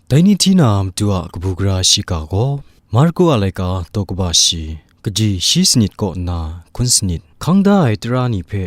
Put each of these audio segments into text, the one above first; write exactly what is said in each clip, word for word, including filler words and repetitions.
Dai ni hti na Madu a kabu gara shiga gaw, Marku a laika daw kaba shi, kaji shi sanit kaw nna hkun sanit, hkang da ai tara ni hpe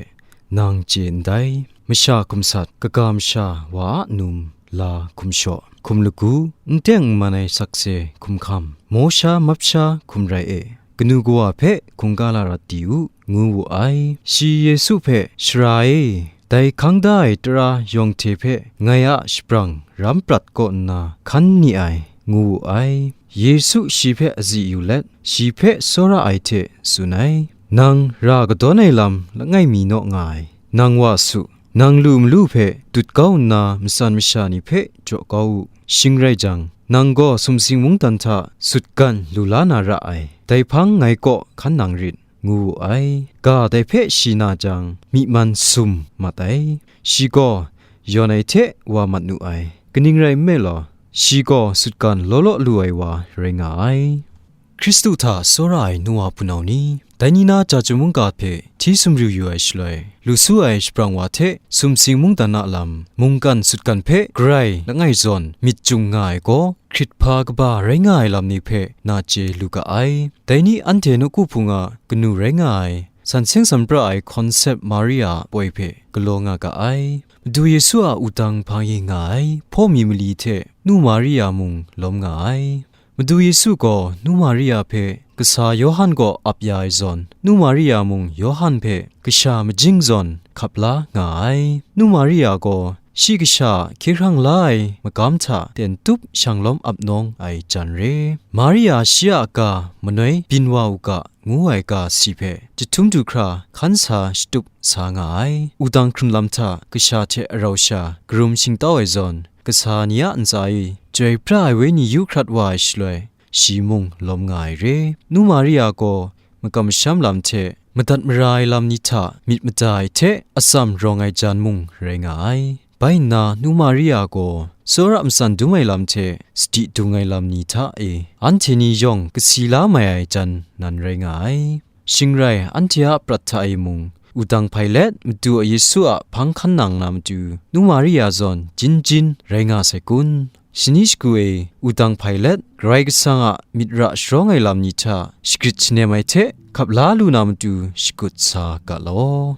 nang chye ndai, masha hkum sat, kaga masha wa a num, la hkum shaw, hkum lagu, n teng n man ai sakse hkum hkam, maw sha map sha hkum rai e, kanu kawa hpe hkungga la rat di u, ngu wu ai. Shi Yesu hpe, Sara e, dai hkang da ai tara yawng hte hpe ngai a shabrang ram prat kaw nna hkan ni ai, ngu wu ai. Yesu shi hpe azi yu let, shi hpe tsawra ai hte tsun ai, Nang ra kadawn ai lam langai mi naw nga ai. Nang wa su, nang lu malu hpe dut kau nna matsan masha ni hpe jaw kau u. Shing rai jang, nang gaw sumsing mungdan hta sutgan lu la na ra ai. Dai hpang ngai kaw hkan nang rit, ngu wu ai. Ga dai hpe shi na jang, myi man sum mat ai. Shi gaw yawn ai hte wa mat nu ai. Kaning rai nme law, shi gaw sutgan law law lu ai wa rai nga ai. Hkristu hta tsawra ai nu wa hpunau ni, dai ni na Chyaja mungga hpe hti sumru yu ai shaloi, lu su ai shabrang wa hte sumsing mungdan a lam, mungkan sutgan hpe grai langai zawn myit jung nga ai gaw, hkrit hpa kaba rai nga ai lam ni hpe na chye lu ga ai. Dai ni anhte nawku hpung a kanu rai nga ai, san seng san pra ai Hkawnsep Maria a poi hpe galaw nga ga ai. Madu Yesu a wudang hpang e nga ai hpaw mi mali hte nu Maria mung lawm nga ai. Madu Yesu gaw nu Maria hpe kasa Yawhan kaw ap ya ai zawn, nu Maria mung Yawhan hpe kasha majing zawn hkap la nga ai. Nu Maria gaw shi kasha hkye hkrang la ai magam hta ten tup shang lawm ap nawng ai jan re. Maria shi a ga manoi byin wa u ga, ngu ai ga si hpe jahtum du hkra hkan sa shatup sa nga ai. Wudang hkrun lam hta kasha hte arau sha karum shingtau ai zawn, kasa ni a ntsa e Chyoi pra ai Wenyi yu hkrat wa ai shaloi, shi mung lawm nga ai re. Nu Maria gaw makam masham lam hte madat mara ai lam ni hta myit mada ai hte atsam rawng ai jan mung rai nga ai. Bai nna, nu Maria gaw tsawra matsan dum ai lam hte sadi dung ai lam ni hta e, anhte ni yawng kasi la mai ai jan nan rai nga ai. Shing rai, anhte a prat hta e mung, wudang hpai let, Madu a Yesu a hpang hkan nang na matu, nu Maria zawn jin jin rai nga sai kun? Shani shagu e, wudang hpai let, Karai Kasang a myit ra sharawng ai lam ni hta shagrit shanem ai hte, hkap la lu na matu shakut sa ga law.